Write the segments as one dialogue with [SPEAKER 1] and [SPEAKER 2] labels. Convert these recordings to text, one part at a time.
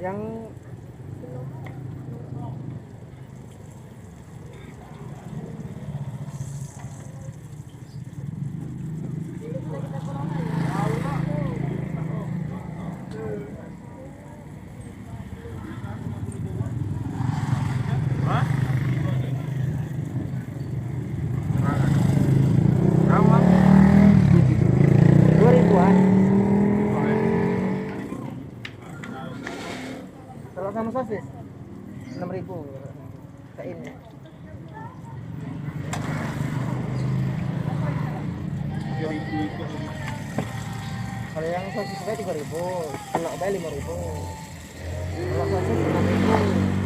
[SPEAKER 1] Yang kalau sama sosis 6.000 kain. Kalau yang sosis saya 3.000, kalau bayar 5.000. Kalau sosis 6.000.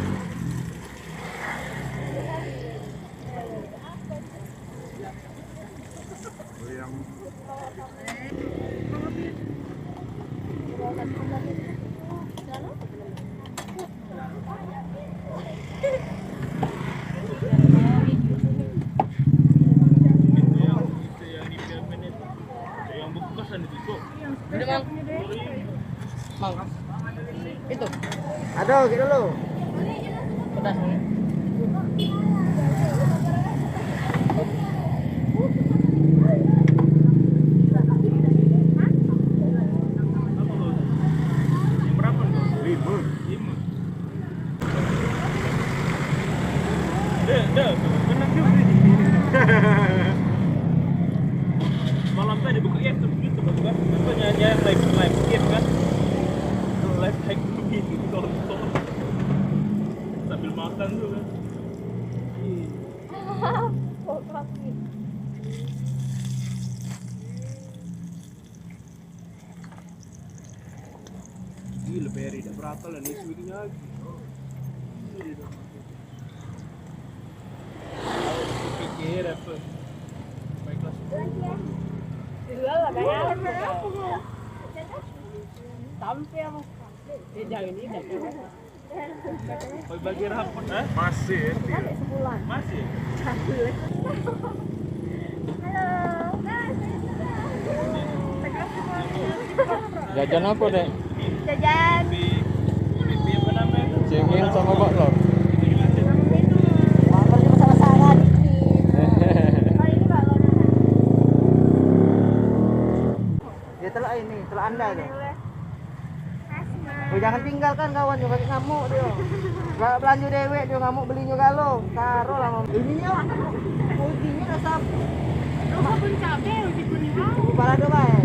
[SPEAKER 2] Mang, itu
[SPEAKER 1] Aduh, gitu dulu.
[SPEAKER 2] pedas.
[SPEAKER 3] Malam tadi buka ya tuh begitu kan. Contohnya yang live game kan. Live hack begitu tonton. Sambil makan tuh kan. Gila Berry dah berapa lah nih swingnya lagi. Pikir apa? Baiklah.
[SPEAKER 4] Iyalah bayar. Sampai apa? Jangan ini dah.
[SPEAKER 3] Kau bagi rapot
[SPEAKER 5] Masih ya?
[SPEAKER 4] Sebulan.
[SPEAKER 3] masih.
[SPEAKER 1] Jajan apa, Dek?
[SPEAKER 4] Jajan.
[SPEAKER 3] Apa namanya?
[SPEAKER 1] Cengin sama baklor.
[SPEAKER 4] Bakalnya masalah-masalah dikit. Oh ini balon.
[SPEAKER 1] Dia telah ini, telah Anda tuh.
[SPEAKER 4] Asma.
[SPEAKER 1] Oh, jangan tinggalkan kawan, juga ngamuk dia. Gak belanja dewek dia ngamuk belinya galo. Taruh lah ininya. Ujinya rasa
[SPEAKER 4] Kebun cabe uji kuning mau.
[SPEAKER 1] kepala do bae.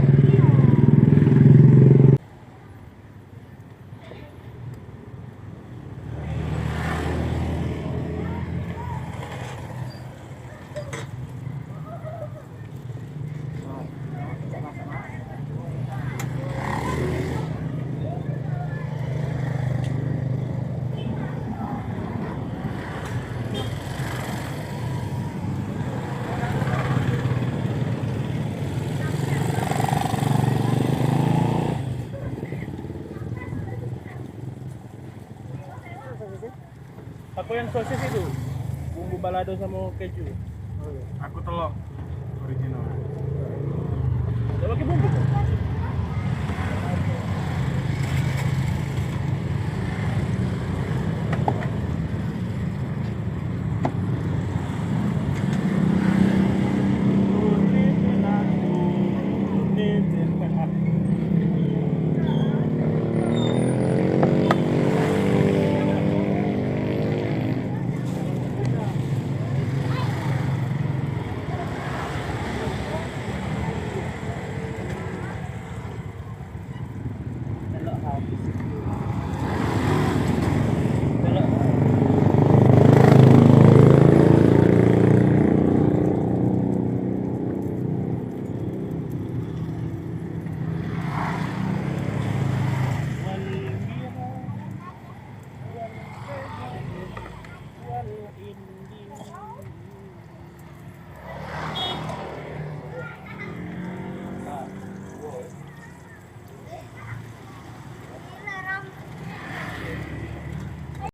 [SPEAKER 3] Aku yang sosis itu. Bumbu balado sama keju.
[SPEAKER 5] Aku telur original.
[SPEAKER 3] Tidak pakai bumbu kan?